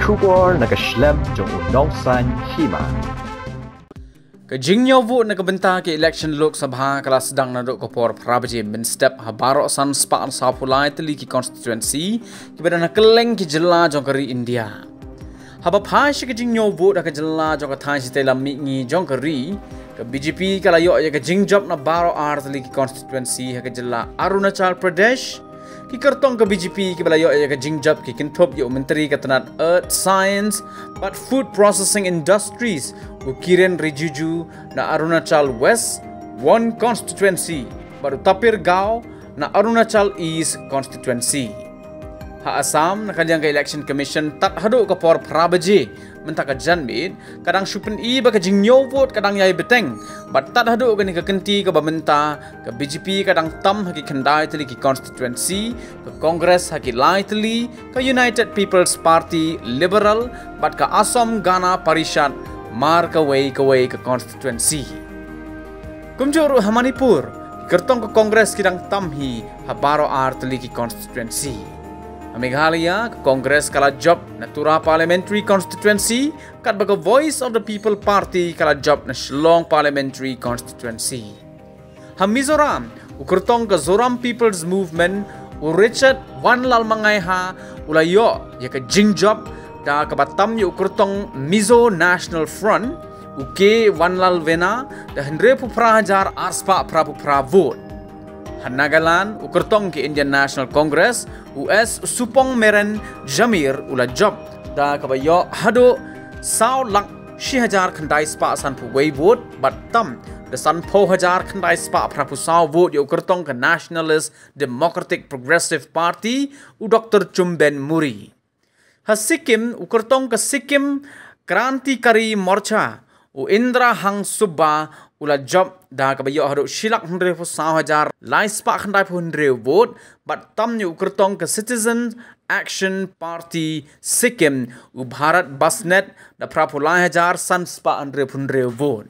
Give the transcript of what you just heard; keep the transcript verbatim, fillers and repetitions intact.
Khubor na ka shlem jong u nongsan hima. Ka jingñiew vote na ka bynta ka election Lok Sabha ka la sdang naduh ka por phra baje mynstep ha baroh san spah saw phew lai tylli ki constituency kiba don ha kylleng ki jylla jong ka ri India. Haba phai sha ka jingñiew vote ha ka jylla jong ka thaiñ shatei lam mihngi jong ka ri, ka B J P ka la ïoh ïa ka jingjop na baroh ar tylli ki constituency ha ka jylla Arunachal Pradesh. Ki kyrtong ka B J P kiba la ïoh ïa ka jingjop ki kynthup ïa u Myntri ka tnat Earth Science bad Food Processing Industries, u Kiren Rijiju na Arunachal West one constituency, bad u Tapir Gao na Arunachal East constituency. Ha Assam, na ka liang ka Election Commission, tad haduh ka por phra baje mynta ka janmiet, ka dang shu pyni ba ka jingñiew vote ka dang ïai bteng. Bad tad haduh kane ka kynti kaba mynta, ka B J P ka dang tam ha ki khyndai tylli ki constituency, ka Congress ha ki lai tylli, ka United People's Party, Liberal, bad ka Assam Gana Parishad, mar kawei kawei ka constituency. Kumjuh ruh ha Manipur, ki kyrtong ka Congress ki dang tam hi ha baroh ar tylli ki constituency. Ha Meghalaya, ka Congress ka la jop na Tura Parliamentary Constituency, katba ka Voice of the People Party ka la jop na Shillong Parliamentary Constituency. Ha Mizoram, u kyrtong ka Zoram People's Movement, u Richard Wanlalmangaiha, u la ïoh ïa ka jingjop da kaba tam ïa u kyrtong Mizo National Front, u K Wanlalvena, da hynriewphew phra hajar ar spah phraphew phra vote. Ha Nagaland, u kyrtong ka Indian National Congress, u S Supongmeren Jamir, u la jop da kaba ïoh haduh saw lak shi hajar khyndai spah sanphew wei vote, bad tam da sanphew hajar khyndai spah phraphew saw vote ïa u kyrtong ka Nationalist Democratic Progressive Party, u Doktor Chumben Murry. Ha Sikkim, u kyrtong ka Sikkim Krantikari Morcha, u Indra Hang Subba, u la jop da kaba ïoh haduh shi lak hynriewphew saw hajar lai spah khyndaiphew hynriew vote, bad tam ïa u kyrtong ka Citizen Action Party Sikkim, u Bharat Basnet, da phraphew lai hajar san spah hynriewphew hynriew vote.